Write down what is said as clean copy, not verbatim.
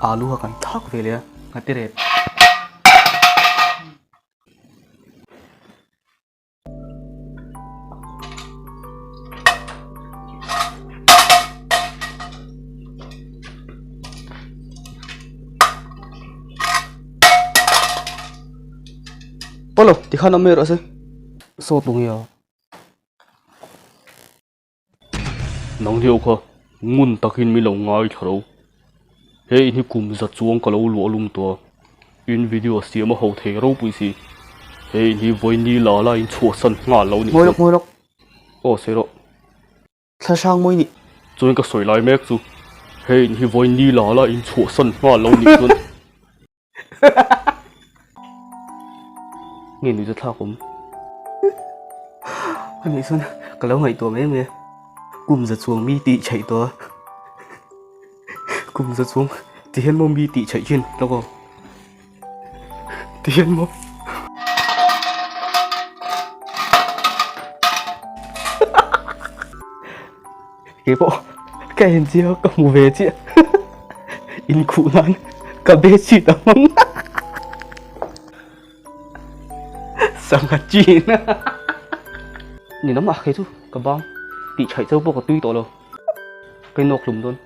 Alu kha kan thak ve leh a, ngati rep. Pawlo, tikhan awm mai rawh se. Saw tlung i a. Nang hiau kha ngun takin min lo ngai thla ro. He in hi kum za chuang ka lo luah lum tawh a, in video siam a ho thei ropui si. He in hi vawi la la in chhuahsan nghal lo nih Ngawi lawk, ngawi lawk. Aw sawi rawh. Thla hrang mawi nih. Chuan ka sawi lai mek chu he in hi vawi la la in chhuahsan nghal lo nih chuan. Nge nuih chu thlak awm. A nih chuan ka lo ngaihtuah mai mai a, kum za chuang mi tih chheih tawh a, kum za chuang ti hian maw mi tih chheih thin lawk aw, ti hian maw. Keipawh ka en chiah ka hmu ve chiah inkhuh nan ka bedsheet a hmang sangha chin ni lam ah kei chu ka bang tih chhaih chau pawh ka tui tawh lo ka inawk hlum dawn.